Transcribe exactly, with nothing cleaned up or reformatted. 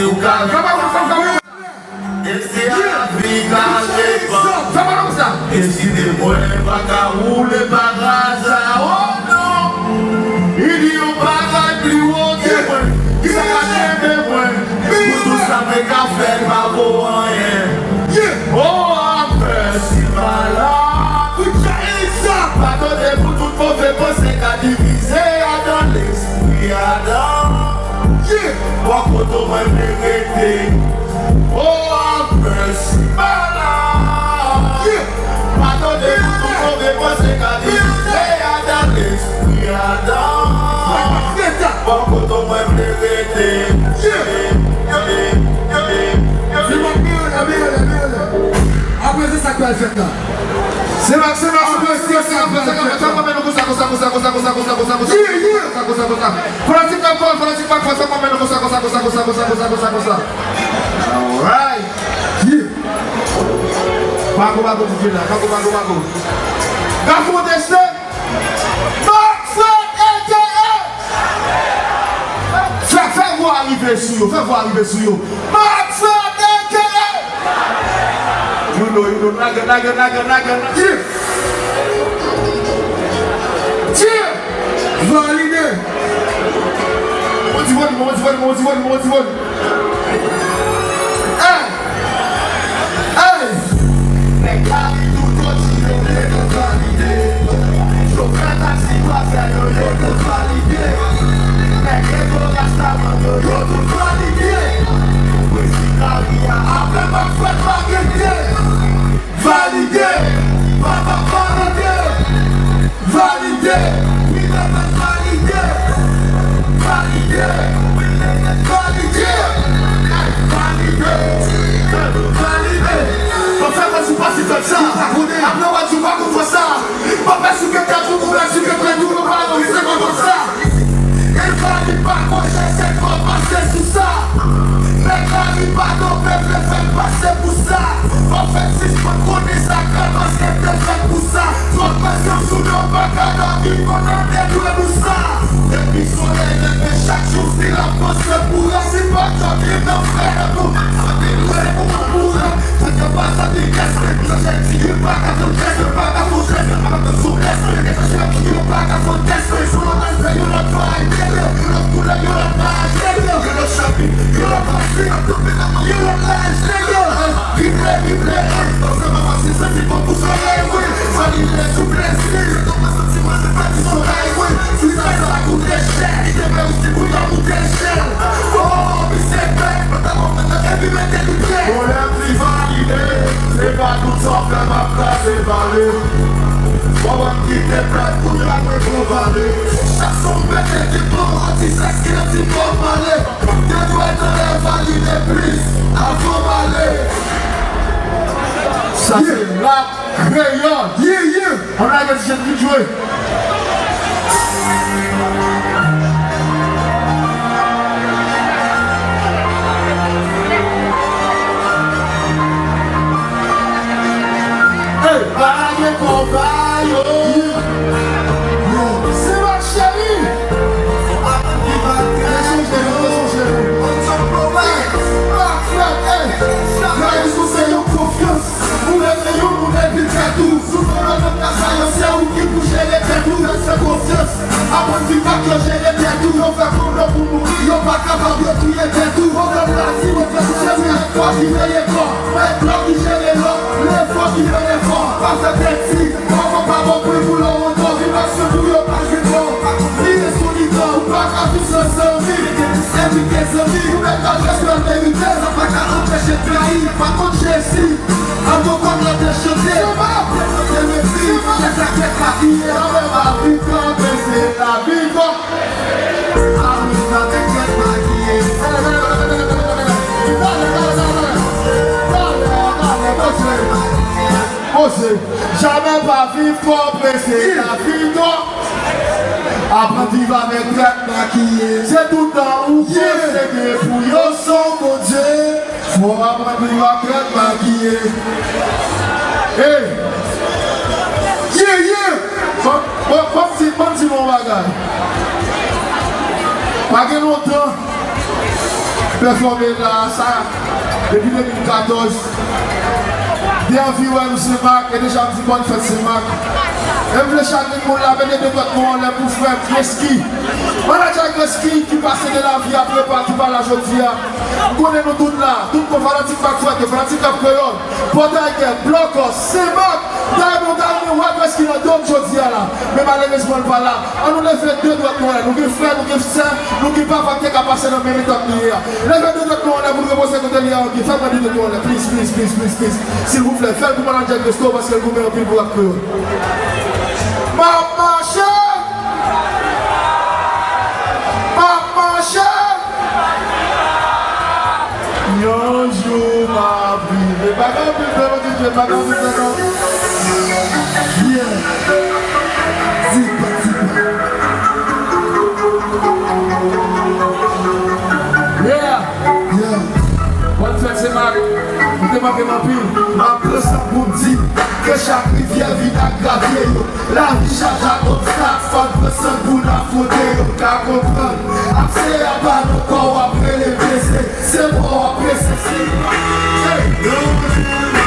Ou ka Fè pa konsa, fè pa konsa. E si a lavi ka depann. Fè pa konsa. Destine mwen pa ka woule pa aza, oh non. Li di yon bagay pli wo ke mwen. Kisa ka kenbe mwen? Pou tout sa mwen ka fè pa vo anyen. Oh, have mercy, my Lord. Padone pou tout move panse ka divize adan lespri Adan. Bò kote mwen vle rete. Oh, have mercy, my Lord. Padone pou tout move panse ka divize adan lespri Adan. Bò kote mwen vle rete. Apre se sa k pral fèt la. Se la, se la, se la, se la, se la, se la, fè kòmè nou konsa, konsa, konsa, konsa, konsa, konsa, konsa, konsa, konsa, konsa, konsa, konsa. Fanatik la fò, fanatik la fò, fè kòmè nou konsa, konsa, konsa, konsa, konsa, konsa, konsa, konsa. Alright. Yeah. Mago, mago, DJ la, mago, mago, mago. Gafon Destin. Max Fred, A K A. Fè, fè vwa rive sou yo, fè vwa rive sou yo. Max Fred, A K A. You know, you know, naga, naga, naga, naga. Yeah. Yeah. Valide. Monti vòlim, monti vòlim, monti vòlim, monti vòlim. Hey! Hey! Nèg la ri touto di yo vle nou valide. Yo pran taksi pa fè yo, yo tout valide. Nèg Ego Rastaman yo, yo tout valide. Prezi Kari a, apre m ap fè valide. Valide, papa valide. Valide, wi papa valide. Valide, valide, valide. Bon, fè kòmsi w pa si fèb sa. Apre w a di w pa konprann sa. Papa sou ke tèt ou, ou mè sou ke tèt ou, nou pa nan se konprann sa. E Kari pa konn chèche kò pase sou sa. Men Kari pa tonbe, vle fè l pase pou sa. Fò fè sispann konnen sa ka paske te fèt pou sa. Twòp presyon sou nou, pa ka dòmi, konn ap dedwe nou sa. Depi solèy leve chak jou, si l ap panse pou rès, si pa dòmi nan frè pou sa te lwe pou mwen pou rès. Sa ka pa sa te kès, men sa jè di yo pa ka fè tès, yo pa ka fè tès, yo pa ka fè tès, yo pa ka fè tès, yo pa ka fè tès. Yo lòt bagay, nèg yo, yo lòt koulè, yo lòt bagay, nèg yo, yo lòt chapit, yo lòt pase, yo lòt laj, nèg yo. Riple, riple, eh, sa pa fasil, santi bon pou solèy, wi. Sa li vle sou plezi, yo tonbe santiman, se pa ti solèy, wi. Fizaj sa koute chè, li te fè ou si pou yo moute chè. Oh, misye bèk, pantalon fèt epi mete li byen. Bon, lè m di valide, se pa tout sa w fè m ap kraze vale. Bon, ban m kite pèp kounye a mwen pou vale. Chak son m pete ki pran an ti sèks ki nan ti kò m ale. Te dwe tande valide plis avan m ale. Sa se rap kreyòl. Yeah, yeah. Ann lage ti jèn vin jwe. Hey! Pa gen konba yo. Se Max Chéry. Mesye, mesye, mesye. Max Fred, hey. Gade sou se yon konfyans. Ou leve yon moun epi tèt ou. Sou fè nan kasa yo, se ou ki pou jere tèt ou. Fè se konfyans. Aprann viv ak yo, jere tèt ou. Yo fè konplo pou mouri, yo pa kapab, yo touye tèt ou. Pwoblèm lavi, yo fè touche, se lèfò ki veye kò. Mèt lò ki jere lò, lèfò ki fè lèfò. Pa fè tèt si, kòman pa bon pri pou lò, on to, viv ak se pou yo pa jwe kò. Vire sou li kò, ou pa ka viv san zanmi. Evite zanmi, ou mèt al jwe sou la verite. Sa pa ka anpeche trayi, pa kont Jezi. An tou kòm nan te chante, te chante redi, se sa kèk pa kiye. Sa fè pa viv kanpe, se lavi kò. Amoun avèk kèk makiye. Poze. Jamè pa viv twò prese, lavi twò. Aprann viv avèk tèt makiye. Se tout tan ou posede pou yo son Bondye. Fò aprann viv ak tèt makiye. Hey! Yeah, yeah! Ban, ban, ban m di, ban m di nou yon bagay. Pa gen lontan, Pèfòme la sa depi de mil katòz. Te anvi wè nou Senmak, e deja m di bòn fèt Senmak. E m vle chak moun la mete de dwèt nou anlè pou frè m, Greski. Manadjè Greski ki pase de lavi a prepa ki pa la jodi a. M konnen nou tout la, tout bon fanatik Mak Frèt yo, fanatik Rap Kreyòl, Pòtay Gè, Blòkòs, Senmak, Diamond, Diamond, wè Greski nan do m jodi a la. Men malerezman, l pa la. An nou leve de dwèt nou anlè. Nou gen frè, nou gen sè, nou gen papa ki te ka pase nan menm eta m li ye a. Leve de dwèt nou anlè pou nou repoze kote li a, ok. Fè m wè de dwèt nou anlè, please, please, please, please, please. Silvouplè, fè l pou manadjè Greski paske l goumen anpil pou Rap Kreyòl. M ap mache! M ap mache! Yon jou m ap rive. Bagay anpil, vle mwen di Dye, bagay anpil, vle non. Yeah. Tipa, tipa. Yeah. Yeah. Bòn fèt Senmak. M te manke m anpil. M ap pran sa pou m di ke chak rivyè vin ak gravye yo. Lavi chaje ak obstak, fò n pran san n pou n afwonte yo. Ka konprann, ap seye apa nan kò w ap rele blese. Se pa w ap prese, se yo. Hey!